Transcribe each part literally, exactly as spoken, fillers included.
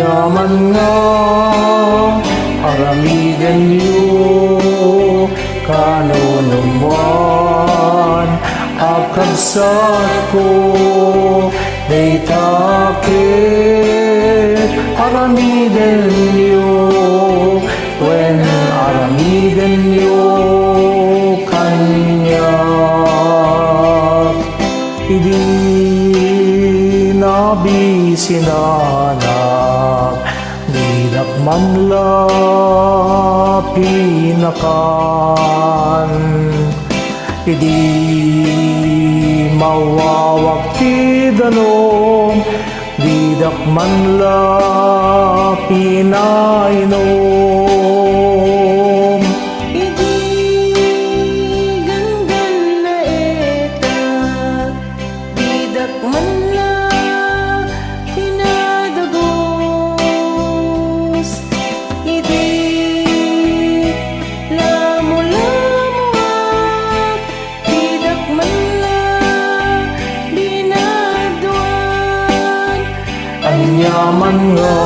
Aniaman nga aramidenyo, kanunumwan a kabsatko, dayta ket aramidenyo, wen aramidenyo kaniak. Idi nabisinanak, didak man la pinakan. Idi mawawak ti danum, didak man la pinainom. Idi ganggannaetak, didak man la pinadagus. Idi lamulamuak, didak man la binaduan. Aniaman nga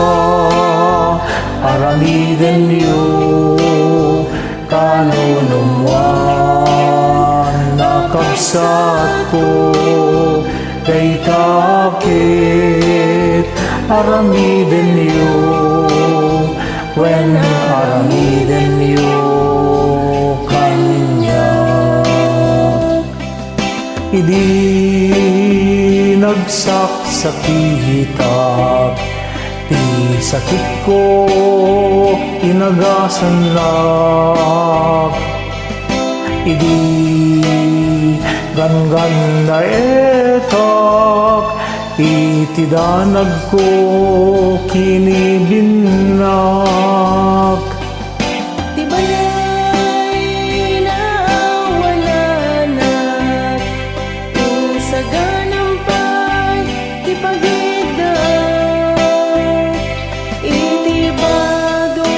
aramidenyo, kanunumwan a kabsatko, dayta ket aramidenyo, wen aramidenyo kaniak. Idi nagsaksakitak, ti sakitko inagasannak. Idi ganggannaetak, iti danagko kinibinnak. Ti balay naawananak, insaganam pay ti pagiddaak. Iti bado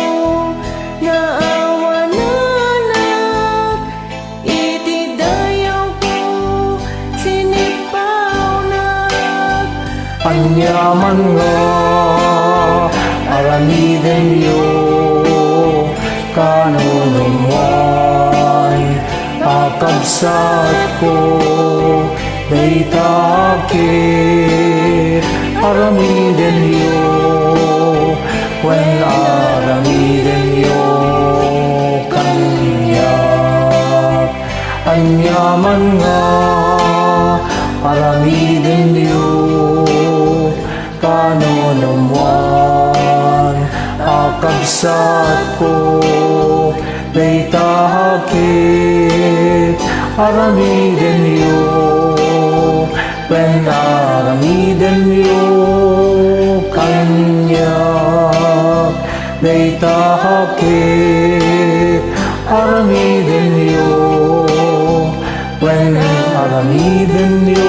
naawananak, iti dayawko sinipawnak. Aniaman nga aramidenyo, kanunumwan a kabsatko, dayta ket aramidenyo, wen aramidenyo kaniak. Aniaman nga aramidenyo, kanunumwan a kabsatko, dayta ket aramidenyo, wen aramidenyo kaniak. Dayta ket aramidenyo, wen aramidenyo